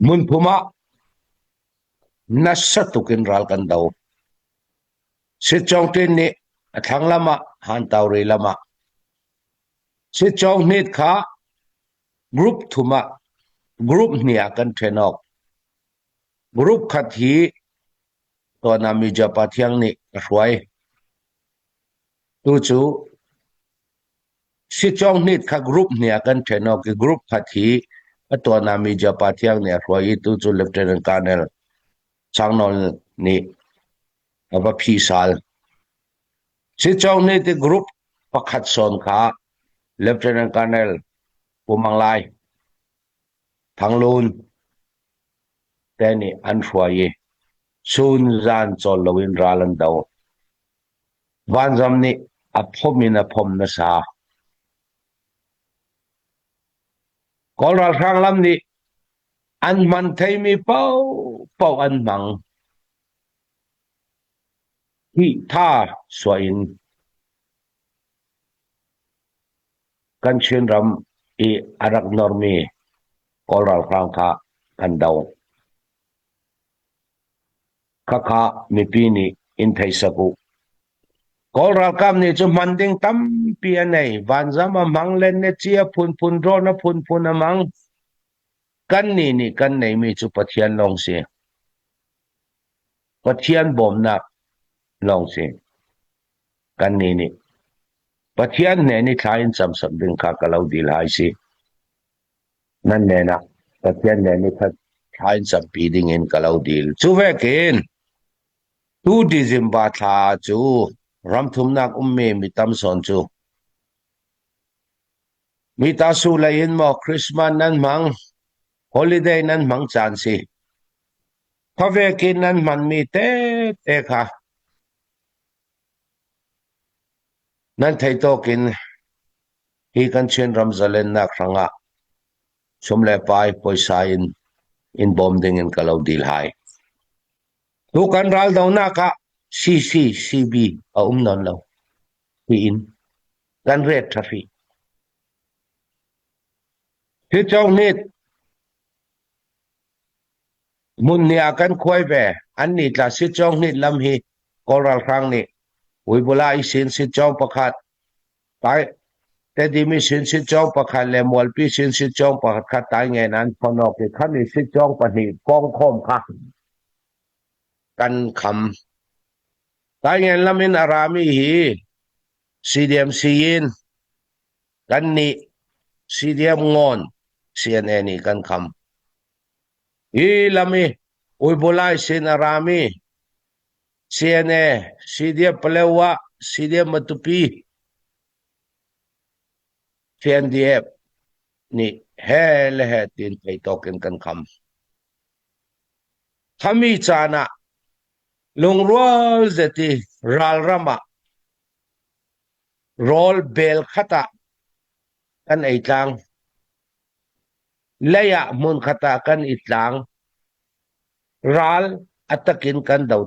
Hmunphum ah nasa tuk in ral kan do. Sitcawngtin nih a thlang lam ah Hantauri lam ah Sitcawng hnit kha group thum ah group hnih ah kan ṭhen awk. Group khat hi tuan ah Mijapa Thiang nih a hruai. Tu cu Sitcawng hnit kha group hnih ah kan ṭhen awk i group khat hi a tuan ah Mijapa Thiang nih a hruai i tu cu Lieutenant Colonel Sangnawl nih a va phi sal. Sitcawng hnit i group pakhat sawn kha Lieutenant Colonel Pu Mang Lai Thanglun te nih an hruai i chun zan cawl loin ral an do. Vanzam nih a phom in a phom nasa. Kawl ralhrang lam nih an hman theimi paohpaoh an hmang. Hi tha suah in kan Chinram i a rak normi Kawl ralhrang kha kan do. Khakha mipi nih in thei sak u. Kawl ralkap nih cu hman ding tampi a nei. Vanzam a hmang, lenneci a phunphun, drone a phunphun a hmang. Kannih nih kan neimi cu Pathian lawng si. Pathian bawmnak lawng si. Kannih nih Pathian hnen i thla in cam sak ding kha ka lo dil hai si. Nan nen ah Pathian nen i thla in campi ding in ka lo dil. Cu vekin tu December thla cu ramthumnak ummi mi tam sawn cu mi ta su lei in maw Christmas nan hmang, holiday nan hmang caan si. Khuavekin nan hmanmi tete kha Nan theih tawk in hi kan Chinram zalennak hrangah sum le pai puaisa in in bawm ding in ka lo dil hai. Tu kan raldonak ah CCCB a um nawn lo tiin kan ret ṭha hrih. Hi cong nih Hmun nih a kan khuai ve. Annih tla sitcawng hnit lam hi Kawl ralhrang nih Uibula i sin sitcawng pakhat, Tai Tedim i sin sitcawng pakhat le Mualpi sin sitcawng pakhat kha taingen an phon awk i khami sitcawng pahnih pawngkhawm kha kan kham. Taingen lam in a rami hi CDMC in kannih CDM Ngawn CNA nih kan kham. Hi lam i Uibulai sin a rami CNA, CDF Palewa, CDF Matupi, CNDF nih he le he tiin thei tawk in kan kham. Khami caan ah lungrual zet i ralram ah rawl bel khat ah kan ei tlang. Lei ah hmunkhat ah kan i tlang. Ral a takin kan do.